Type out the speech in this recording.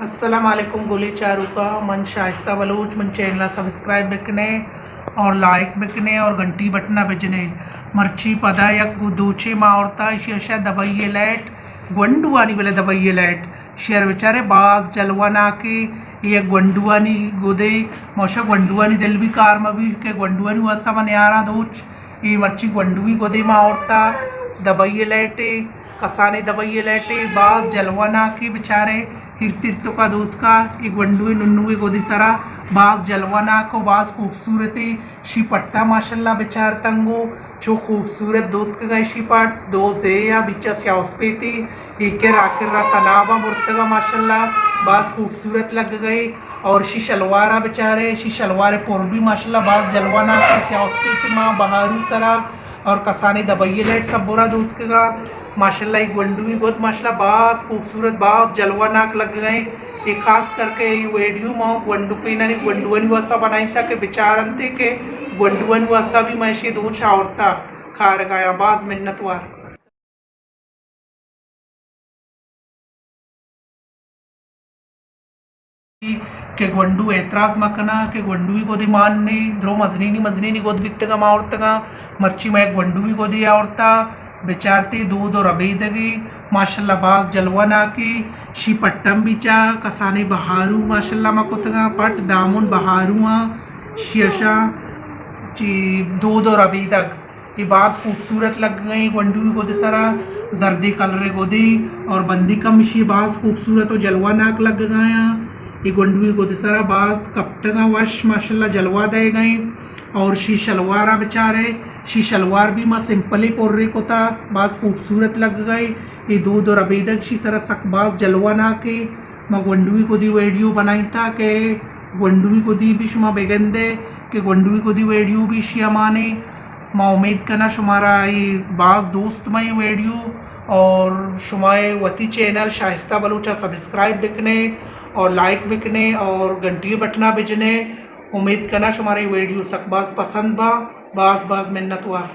السلام علیکم گلیں چاروکاں، من شائستہ بلوچ، من چینل ءَ سبسکرائب بکنے اور لائک بکنے اور گھنٹی بٹن ءَ بجنے۔ مرچی پدا یک گو-، دوچے ما آورتا، ایشی ءَ شہ دبئی ءِ لائٹ، گونڈوانی بلے دبئی ءِ لائٹ، شہر بچارے باز جلوہ ناکے، یک گونڈوانی گدے، موشا گونڈوانی دل بھی کار مہ بی کہ گونڈوانی واسطہ من یاراں دوچ، اے مرچی گونڈوی گدے ما آورتا، دبئی ءِ لائٹے، کسانیں دبئی ءِ لائٹے، باز جلوہ ناکے بچارے، ہیرتیر توکا دوتکا، اے گونڈوی ننوی گدی سرا باز جلوہ ناک و باز خوبصورتے، شی پٹا ماشاءاللہ بچار تنگو، چو خوبصورت دوتکگا شی پٹ، دو زے یا بچا سیاہ اسپیتے، اے کرا کرا تنابا برتگا ماشاءاللہ، باز خوبصورت لگگئے۔ اور شی شلوارا بچارے، شی شلوار پر بھی ماشاءاللہ باز جلوہ ناک، سیاہ اسپیت ما بہارو سرا اور کسانیں دبئی ءِ لائٹ سبرا دوتکگا۔ ماشاءاللہ اے گونڈوی گد ماشاءاللہ باز خوبصورت، باز جلوہ ناک لگگئے۔ اے خاص کر کے اے ویڈیو ما گونڈوکینانی گونڈوانی واسطہ بنائینتا کہ بچارنتے کہ گونڈوانی واسطہ بھی ما ایشی دوچ آورتا کارگایا۔ باز منت وار۔ کہ گونڈو اعتراض مہ کناں کہ گونڈوی گدی مان نے، درو مزنینی مزنینی گد بیتگا ما آورتگا، مرچی ما یک گونڈوی گدی آورتا، بچارتے دود و ربیدگی، ماشاءاللہ باز جلوہ ناکی، شی پٹم بیچا کسانے بہارو ماشاءاللہ ما کتگا، پٹ دامن بہارو آں، شیشاں چی دود و ربیدگ۔ اے باز خوبصورت لگگئے گونڈوی گد سرا، زردی کلر گدی اور بندی کم اشی باز خوبصورت و جلوہ ناک لگگایاں۔ اے گونڈوی گد سرا باز کپتگاں وش ماشاءاللہ جلوہ دئیگئے۔ اور شی شلوارا بچارے، شی شلوار بھی ما سمپلی پرے کتا، باز خوبصورت لگگئے۔ اے دود و ربیدگ شی سرا سک باز جلوہ ناکے۔ ما گونڈوی گدی ویڈیو بنائینتا کہ گونڈوی گدی بھی شما بگندے کہ گونڈوی گدی ویڈیو بھی شی امانے۔ ما امید کناں شمارا اے باز دوست مئے ویڈیو اور شما اے وتی چینل شائستہ بلوچا سبسکرائب بکنے اور لائک بکنے اور گھنٹی بٹنا بجنے۔ امید کناں شمارا اے ویڈیو سک باز پسند با۔ باز باز منت وار۔